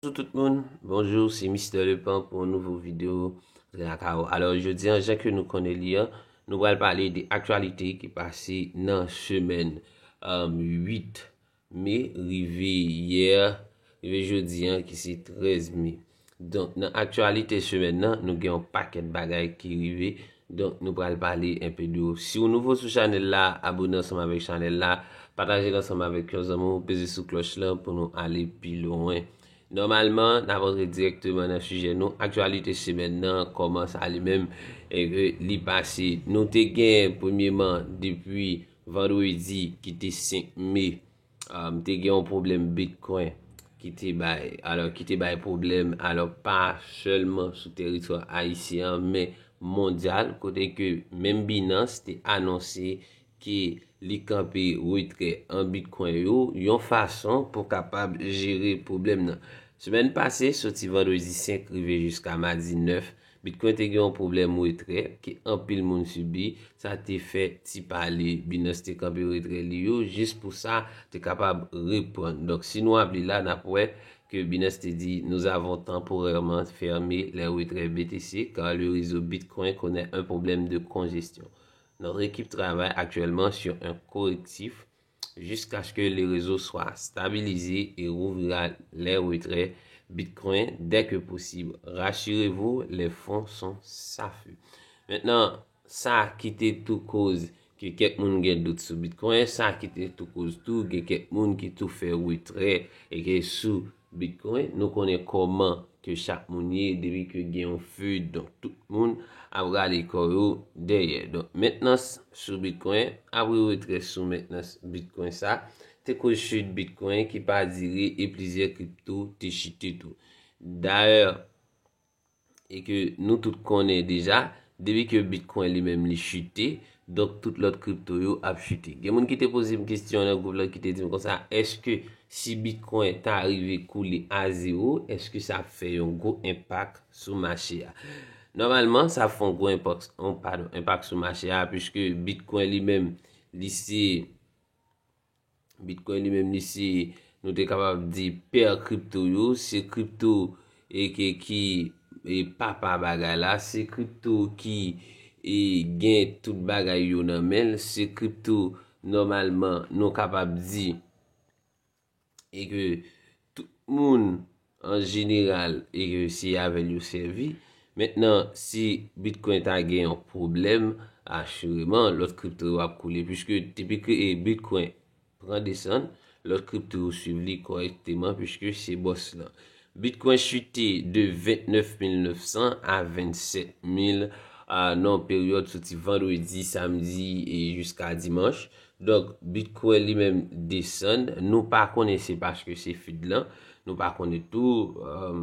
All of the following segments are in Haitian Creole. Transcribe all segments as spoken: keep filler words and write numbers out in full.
Bonjou tout moun, bonjou, se Mister Lepan pou yon nouvo videyo Tre Lakay ou. Alò, jodi an, jan ke nou konnen li an, nou pral pale de aktyalite ki pase nan semèn, um, uit me, rive yè, rive jodi an, ki se trèz me. Donk, nan aktyalite semèn nan, nou gen yon pakèt bagay ki rive. Donk, nou pral pale enpe de yo. Si w nouvo sou chanèl la, abone ansanm avèk chanèl la, pataje l ansanm avèk yon zanmi w, peze sou klòch lan pou nou ale pi lwen. Nòmalman, n ap antre dirèkteman nan sijè nou. Aktyalite semèn nan, kòman sa li menm, e ke li pase. Nou te gen, premyeman, depi vandredi ki te senk me, um, te gen yon pwoblèm Bitcoin ki te bay, alò, ki te bay pwoblèm, alò, pa sèlman sou teritwa ayisyen an, men mondyal, kote ke menm Binance te anonse ke li kanpe retrè an Bitcoin yo, yon fason pou kapab jere pwoblèm nan. Semèn pase, soti vandredi senk rive jiska madi nèf, Bitcoin te gen yon pwoblèm retrè ke anpil moun sibi, sa te fè ti pale. Binance te kanpe retrè li yo, jis pou sa te kapab reprann. Donk, si nou ap li la, n ap wè ke Binance te di, nous avons temporairement fermé les retraits B T C car le réseau Bitcoin connaît un problème de congestion. Notre équipe travaille actuellement sur un correctif jusqu'à ce que le réseau soit stabilisé et rouvrira les retraits Bitcoin dès que possible. Rassurez-vous, les fonds sont safes. Mentnan, sa ki te tou koz ke kèk moun gen dout sou Bitcoin, sa ki te tou koz tou, gen kèk moun ki tou fè retrè e ke sou Bitcoin, nou konnen kòman ke chak moun ye, depi ke gen yon feud, donk tout moun ap rale kò yo dèyè. Donk, mentnans sou Bitcoin, apre retrè sou mentnans Bitcoin sa, te koz chit Bitcoin ki pa dire e plizyè kripto te chite tou. Dayè, e ke nou tout konnen deja, depi ke Bitcoin li menm li chite, donk tout lòt kripto yo ap chite. Gen moun ki te poze m kesyon nan gwoup la ki te di m konsa, èske si Bitcoin ta rive koule a zewo, èske sa ap fè yon gwo enpak sou mache a? Nòmalman, sa ap fè yon gwo enpak, yon, padon, enpak sou mache a, piske Bitcoin li menm, li se Bitcoin li menm, li se, nou te kapab di, pè kripto yo, se kripto e ke ki e papa bagay la, se kripto ki e gen tout bagay yo nan men l, se kripto nòmalman nou kapab di e ke tout moun an jeneral e ke se avè l yo sèvi. Mentnan, si Bitcoin ta gen yon pwoblèm, asireman, lòt kripto yo ap koule, piske depi ke e Bitcoin pran desann, lòt kripto yo swiv li kòrèkteman, piske se bòs lan. Bitcoin chite de vennèf mil nèf san a vennsèt mil, a, nan yon peryòd soti vandredi, samdi e jiska dimanch. Donk, Bitcoin li menm desann, nou pa konnen se paske se feud lan, nou pa konnen tou, um,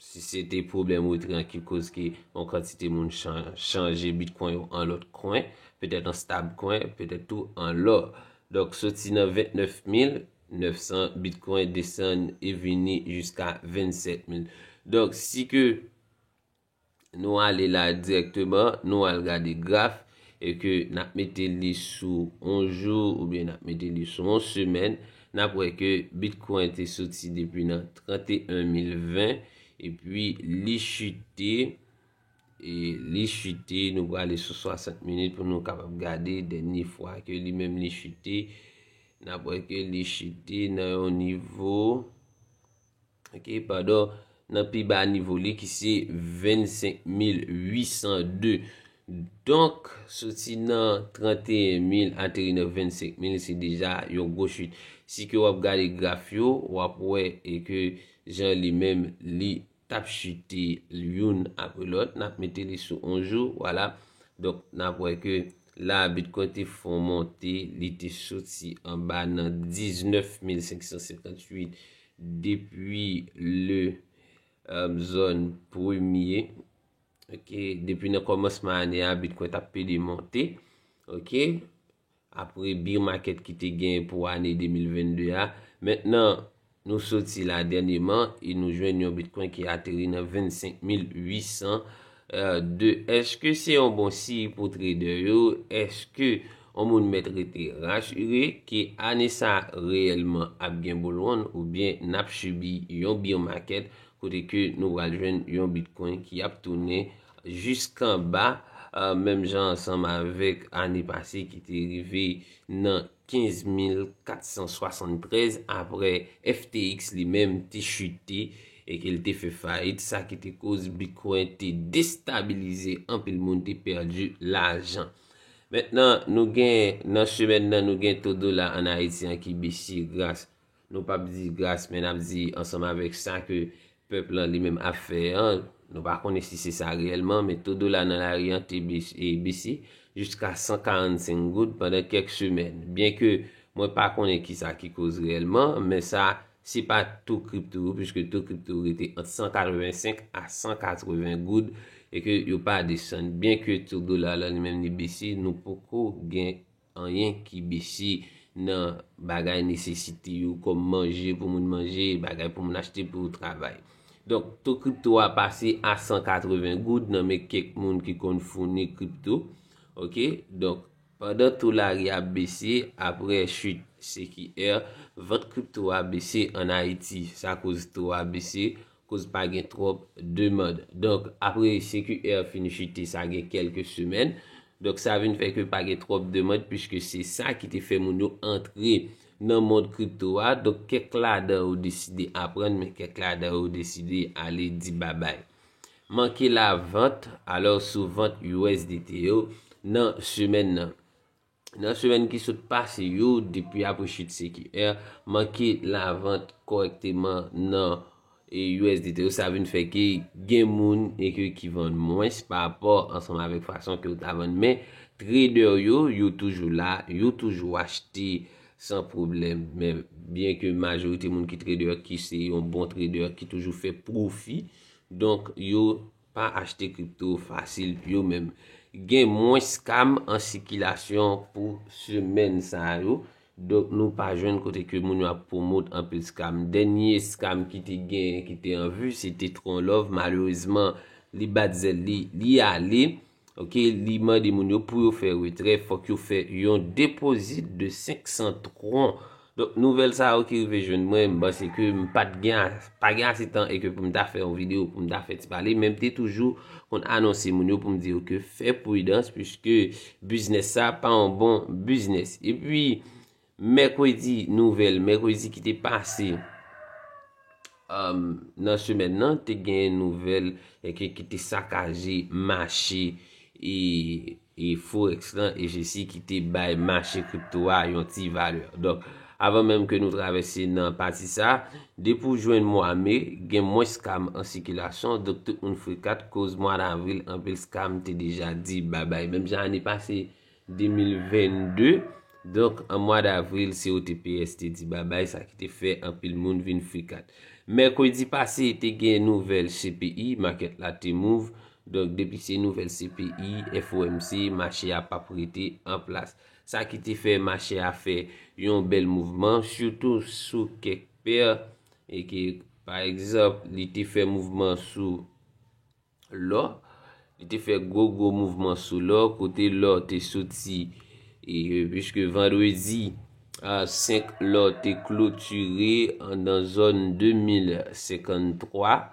si se te pwoblèm retrè an ki koz ke yon kantite moun chan-, chanje Bitcoin yo an lòt kwen, petèt an stablecoin, petèt tou an lò. Donk, soti nan vennèf mil nèf san Bitcoin desann e vini jiska vennsèt mil. Donk, si ke nou ale la dirèkteman, nou al gade graf, e ke n ap mete li sou yon jou, oubyen n ap mete li sou yon semèn, n ap wè ke Bitcoin te soti depi nan trannteyen mil ven, epi li chite, e li chite, nou prale sou swasant minit pou nou kapab gade dènye fwa ke li menm li chite, n ap wè ke li chite nan yon nivo, ok, padon, nan pi ba nivo li ki se vennsenk mil uit san de. Donk, soti nan trannteyen mil ateri nan vennsenk mil, se deja yon gwo chit. Si ke w ap gade graf yo, w ap wè e ke jan li menm li t ap chite youn apre lòt, n ap mete li sou yon jou, vwala. Donk, n ap wè ke la, Bitcoin te fè yon monte, li te soti anba nan diznèf mil senk san senkantuit depi le, euh, zòn premye. Ok, depi nan kòmansman ane a, Bitcoin t ap pede monte. Ok, apre bear market ki te gen pou ane de mil vennde a. Mentnan, nou soti la dènyeman e nou jwenn yon Bitcoin ki ateri nan vennsenk mil uit san de. Èske se yon bon siy pou trader yo? Èske yon moun mèt rete rasire ke ane sa reyèlman ap gen bull run oubyen n ap sibi yon bear market kote ke nou pral jwenn yon Bitcoin ki ap tounen jiskanba, menm jan ansanm avèk ane pase ki te rive nan kenz mil kat san swasanntrèz apre F T X li menm te chite e ke l te fè fayit, sa ki te koz Bitcoin te destabilize, anpil moun te pèdi lajan. Mentnan, nou gen, nan semèn nan, nou gen to dola ann Ayiti an ki bese gras, nou p ap di gras, men n ap di ansanm avèk sa ke pèp lan li menm ap fè an, nou pa konnen si se sa reyèlman, men to dola nan lari an te bese, e bese jiska san karannsenk goud pandan kèk semèn. Byenke mwen pa konnen kisa ki koz reyèlman, men sa se pa to kripto yo, piske to kripto yo rete ant san katrevensenk a san katreven goud e ke yo pa desann. Byenke to dola lan li menm li bese, nou poko gen anyen ki bese nan bagay nesesite yo kòm manje pou moun manje, bagay pou moun achte pou yo travay. Donk, to kripto a pase a san katreven goud nan men kèk moun ki konn founi kripto. Oke, donk, pandan to lari a bese apre chit C Q R, vant kripto a bese ann Ayiti. Sa koz to a bese, koz pa gen twòp demann. Donk, apre C Q R fin chite, sa gen kèlke semèn. Donk, sa vin fè ke pa gen twòp demann, piske se sa ki te fè moun yo antre nan mond kripto a. Donk, kèk ladan yo deside aprann, men kèk ladan yo deside ale di babay. Manke lavant, alò sou vant U S D T yo nan semèn nan. Nan semèn ki sot pase yo, depi apre chit C Q R, manke lavant kòrèkteman nan e U S D T yo, sa vin fè ke gen moun e ke ki vann mwens pa rapò ansanm avèk fason ke yo ta vann. Men, trader yo, yo toujou la, yo toujou achte san pwoblèm. Men, byenke majorite moun ki trader ki se yon bon trader ki toujou fè pwofi, donk yo pa achte kripto fasil yo menm. Gen mwens scam an sikilasyon pou semèn sa yo. Donk, nou pa jwenn kote ke moun yo ap pwomot anpil scam. Dènye scam ki te gen, ki te an vi, se te Tron Love. Malerezman, li bat zèl li, li ale. Oke, li mande moun yo pou yo fè retrè, fòk yo fè yon depozit de senk san Tron. Donk, nouvèl sa yo ki rive jwenn mwen, m panse ke m pa t gen a-, pa gen ase tan e ke pou m ta fè yon videyo, pou m ta fè ti pale, men m te toujou konn anonse moun yo pou m di yo ke fè pridans, piske biznis sa pa yon bon biznis. Epi, mèkredi, nouvèl mèkredi ki te pase, um, nan semèn nan, te gen nouvèl e ke, ki te sakaje mache e, e Forex lan, e J C ki te bay mache kripto a yon ti valè. Donk, avan menm ke nou travèse nan pati sa, depi w jwenn mwa me, gen mwens scam an sikilasyon, donk tout moun frikat, koz mwa davril, anpil scam te deja di babay. Menm jan ane pase, de mil vennde. Donk, an mwa davril, C O T P S te di babay, sa ki te fè anpil moun vin frikat. Mèkredi pase, te gen nouvèl C P I, makèt la te move. Donk, depi se nouvèl C P I, F O M C, mache a p ap rete an plas. Sa ki te fè mache a fè yon bèl mouvman, sitou sou kèk pè, e ke, pa egzanp, li te fè mouvman sou lò. Li te fè gwo, gwo mouvman sou lò, kote lò te soti, e, piske vandredi, a, senk lò te klotire an, nan zòn de mil senkanntwa.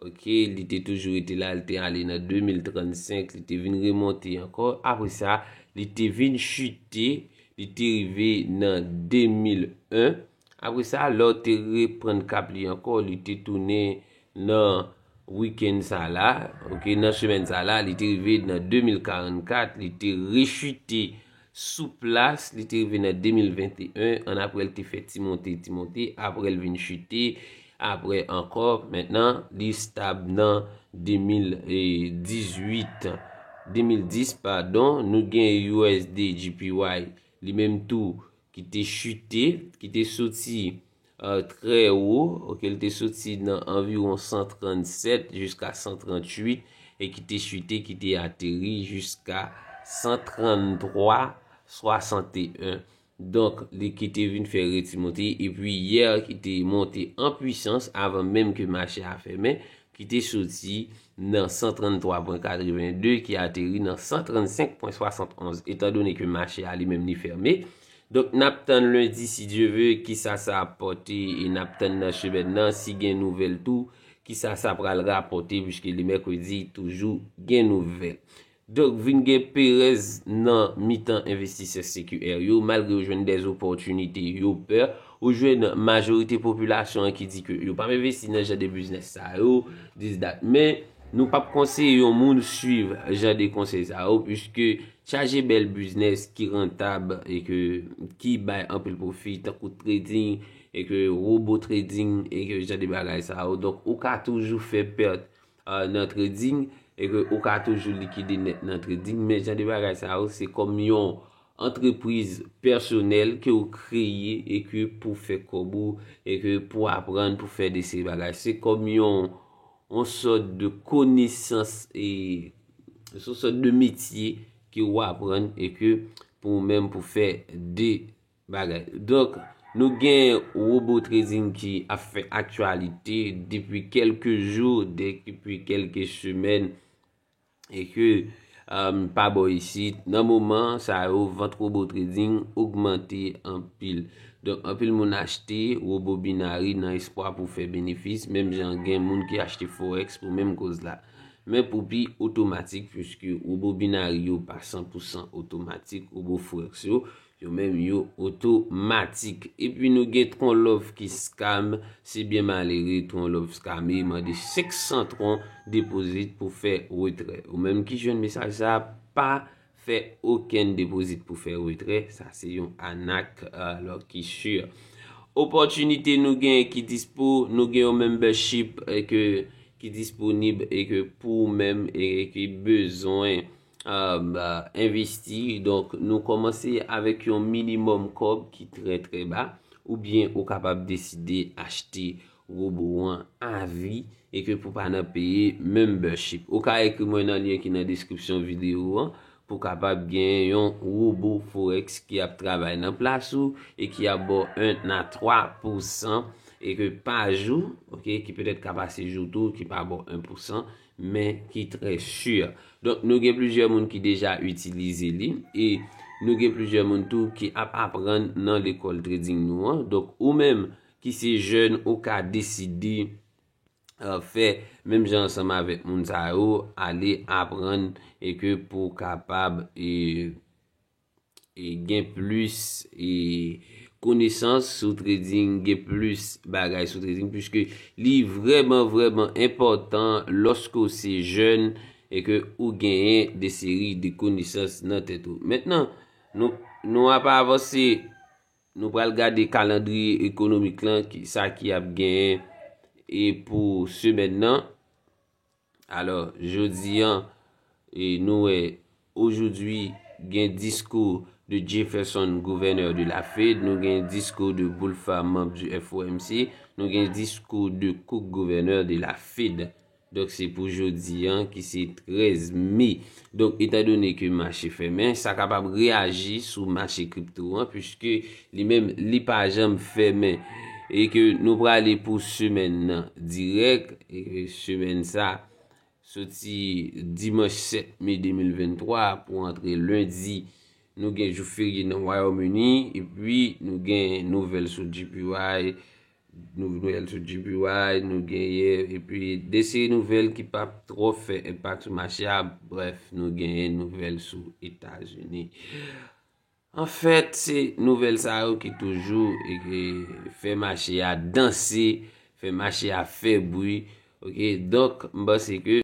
Oke, li te toujou rete la, li te ale nan de mil trannsenk, li te vin remonte ankò. Apre sa, li te vin chite, li te rive nan de mil en. Apre sa, lò te reprann kap li ankò, li te tounen nan wikenn sa la, oke, nan semèn sa la, li te rive nan de mil karannkat, li te rechite sou plas, li te rive nan de mil venteyen, annapre l te fè ti monte, ti monte, apre l vin chite, apre ankò, mentnan, li stab nan de mil dizuit, de mil dis, padon, nou gen U S D J P Y, li menm tou, ki te chite, ki te soti, e, trè wo, oke, li te soti nan anviwon san trannsèt jiska san tranntuit, e ki te chite, ki te ateri jiska san tranntwa swasanteyen. Donk, li ki te vin fè reti monte, epi yè ki te monte an pwisans avan menm ke mache a fèmen, ki te soti nan san trann twa pwen katreven de, ki ateri nan san trann senk pwen swasannonz, etan done ke mache a li menm li fèmen. Donk, n ap tann lendi, si Dye ve, kisa sa ap pote, e n ap tann nan semèn nan, si gen nouvèl tou, kisa sa pral rapòte, piske li mèkredi, toujou gen nouvèl. Donk, vin gen perèz nan mitan envestisè sekirè yo, malgre yo jwenn dè opòtinite, yo pè. Ou jwenn majorite popilasyon an ki di ke yo p ap envesti nan jan de biznis sa yo, this, that. Men, nou p ap konseye yon moun swiv jan de konsèy sa yo, piske chaje bèl biznis ki rantab e ke, ki bay anpil pwofi, tankou trading, e ke robo trading, e ke jan de bagay sa yo. Donk, ou ka toujou fè pèt, euh, nan trading, e ke ou ka toujou likide nèt nan trading, men jan de bagay sa yo, se kòm yon antrepriz pèsonèl ke ou kreye e ke pou fè kòb ou, e ke pou aprann, pou fè de seri bagay. Se kòm yon, yon sòt de konesans e, se yon sòt de metye ke ou aprann e ke pou ou menm pou fè de bagay. Donk, nou gen robo trading ki ap fè aktyalite depi kèlke jou, depi kèlke semèn, e ke, um, pa bò isit, nan moman sa yo, vant robo trading ogmante anpil. Donk, anpil moun achte robo binary nan espwa pou fè benefis, menm jan gen moun ki achte forex pou menm koz la. Men pou pi otomatik, piske robo binary yo pa san pou san otomatik, robo forex yo, yo menm yo otomatik. Epi nou gen Tron Love ki scam, se byen malere, Tron Love scam, e mande senk san Tron deposit pou fè retrè. Ou menm ki jwenn mesaj sa, pa fè okenn deposit pou fè retrè, sa se yon anak, alò ki si. Opòtinite nou gen ki dispo, nou gen yon membership, e ke, ki disponib e ke pou ou menm e ki bezwen, um, envesti. Donk, nou kòmanse avèk yon minimòm kòb ki trè, trè ba, oubyen ou kapab deside achte robo an avi e ke pou pa nan peye membership. Ou ka ekri mwen nan lyen ki nan deskripsyon videyo an pou kapab gen yon robo forex ki ap travay nan plas ou e ki ap ba w en a twa pousan e ke pa jou, ok, ki petèt ka pase jou tou, ki pa ba w en pousan, men ki trè si. Donk, nou gen plizyè moun ki deja itilize li e nou gen plizyè moun tou ki ap aprann nan lekòl trading nou an. Donk, ou menm ki se jèn, ou ka deside, euh, fè menm jan ansanm avèk moun sa yo, ale aprann e ke pou w kapab e, e gen plis e konesans sou trading, gen plis bagay sou trading, piske li vrèman, vrèman enpòtan lòske w se jèn e ke ou genyen de seri de konesans nan tèt ou. Mentnan, nou, nou ap avanse, nou pral gade kalandriye ekonomik lan, ki, sa ki ap genyen e pou semèn nan. Alò, jodi an, e nou wè, aujourd'hui, gen diskou de Jefferson, gouverneur de la Fed, nou gen diskou de Bulfa, membre du F O M C, nou gen diskou de Cook, gouverneur de la Fed. Donk, se pou jodi an, ki se trèz me. Donk, etan done ke mache fèmen, sa kapab reyaji sou mache kripto an, piske li menm, li pa janm fèmen. E ke nou prale pou semèn nan dirèk, e ke semèn sa, soti dimanch sèt me de mil venntwa pou antre lendi, nou gen jou ferye nan Wayòm Ini, epi nou gen nouvèl sou J P Y, nou, nouvèl sou J P Y, nou genyen, epi de seri nouvèl ki p ap twò fè enpak sou mache a. Brèf, nou genyen nouvèl sou Etazini. Anfèt, se nouvèl sa yo ki toujou e, e fè mache a danse, fè mache a fè bri. Ok, donk, m panse ke